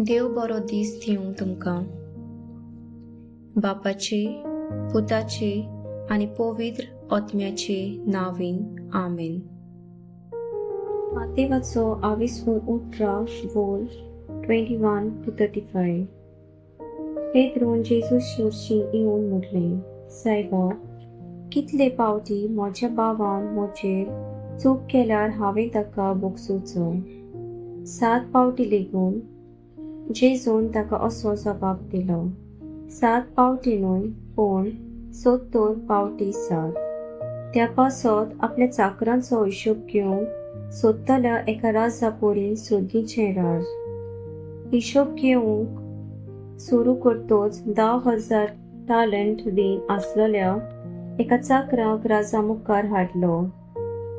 देव बरो दीस दिवं तुमकां. बापाचे, पुताचे आनी पवित्र आत्म्याचे नांवान, आमेन. मातेवाचो आविस्वूर 18 वोल 21 to 35. पेद्रून जेजू सरशीं येवन म्हटलें, सायबा, कितले पावटी म्हज्या भावान म्हजेर चूक केल्यार हांवें ताका भोगसुचो? 7 पावटी लेगून? जेजून ताका असो जबाब दिलो, 7 पावटी न्हय, पूण 70 पावटी 7. त्या पासत आपल्या चाकरांचो हिशोब घेवंक सोदतल्या एका राजा परी सोदीचें राज. हिशोब घेवंक सुरू करतोच 10,000 टालंट रीण आसलेल्या एका चाकराक राजा मुखार हाडलो.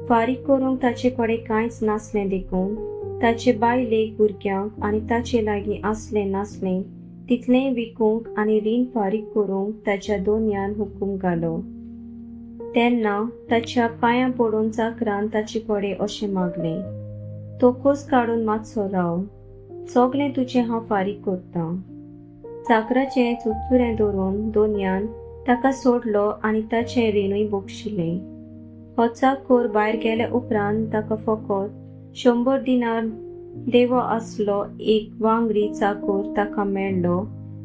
फारीक करूंक ताचे कडेन कांयच नासलें देखून ताचे बायलेक, भुरग्यांक आनी ताचे लागीं आसलें नासलें तितलेंय विकूंक आनी रीण फारीक करूंक ताच्या दोनयान हुकूम घालो. तेन्ना ताच्या पांयां पडून चाकरान ताचे कडेन अशें मागलें, तोकोस काडून मातसो राव, सगलें तुजें हांव फारीक करतां. चाकराचें चुरचुरें धरून दोनयान ताका सोडलो आनी ताचें रिणूय बक्षिलें. हो चाकोर भायर गेल्या उपरांत ताका फकत 100 दिनार देवो आसलो एक वांगडी चाकोर ताका मेळ्ळो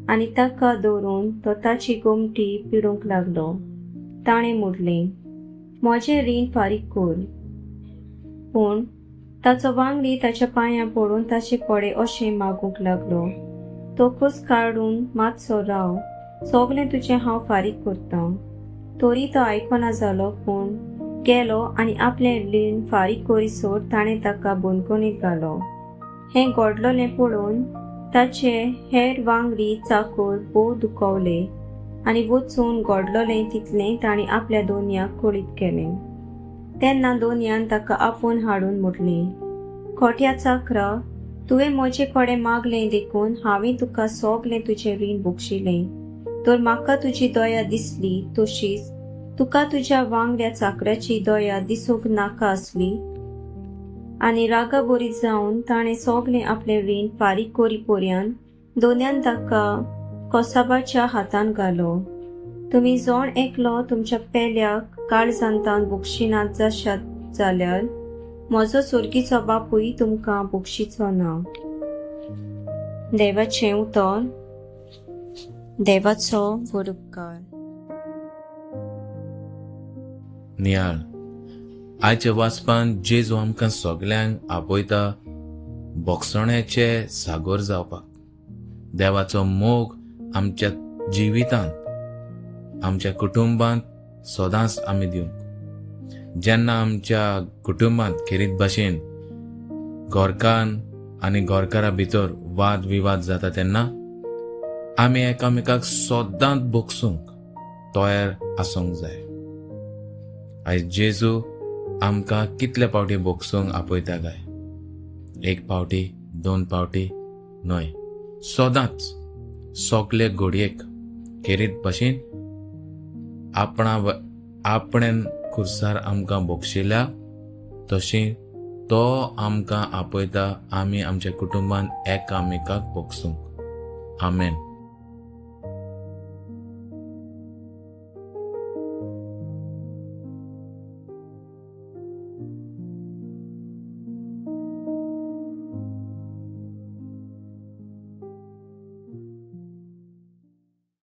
आनी ताका धरून तो ताची गोमटी पिडूंक लागलो. ताणें म्हटलें, म्हजें रीण फारीक कर. पूण ताचो वांगडी ताच्या पांयां पडून ताचे कडेन अशें मागूंक लागलो, तोकोस काडून मातसो राव, सगलें तुजें हांव फारीक करतां. तरी तो आयकना जालो, पूण गेलो आनी आपलें रीण फारीक करीसर ताणें ताका बंदखणींत घालो. हें घडलोलें पळोवन ताचे हेर वांगडी चाकोर भोव दुखवले आनी वचून घडलोलें तितलें ताणें आपल्या दोनयाक कळीत केलें. तेन्ना दोनयान ताका आपोवन हाडून म्हटलें, खोट्या चाकरा, तुवें म्हजे कडेन मागलें देखून हांवें तुका सगलें तुजें रीण बक्षिलें. तर म्हाका तुजी दया दिसली तशीच तुका तुज्या वांगड्या चाकराची दया दिसूंक नाका आसली. आनी रागाबरी जावन ताणें सगलें आपलें रीण फारीक करी पर्यंत दोनयान ताका कोसाबाच्या हातान घालो. तुमी जण एकलो तुमच्या पेल्याक काळजांतान बक्षिनात जाशात जाल्यार म्हजो सोर्गीचो बापूय तुमकां बक्षिचो ना. देवाचें उतर. देवाचो व्हड उपकार. नियाळ आयच्या वाचपान जेजू आमकां सगल्यांक आपयता भोगसण्याचे सागोर जावपाक. देवाचो मोग आमच्या जिवितांत, आमच्या कुटुंबांत सदांच आमी दिवंक. जेन्ना आमच्या कुटुंबांत खेरीत भाशेन घरकान्न आनी घरकारा भितर वाद विवाद जाता तेन्ना आमी एकामेकाक सदांच भोगसूंक तयार आसूंक जाय. आयज जेजू आमकां कितले पावटी भोगसूंक आपयता काय? 1 पावटी, 2 पावटी न्हय, सदांच सगले घडयेक खेरीत भाशेन आपणेन खुर्सार आमकां भोगशिल्या तशें तो आमकां आपयता आमी आमच्या कुटुंबान एकामेकाक भोगसूंक. आमेन.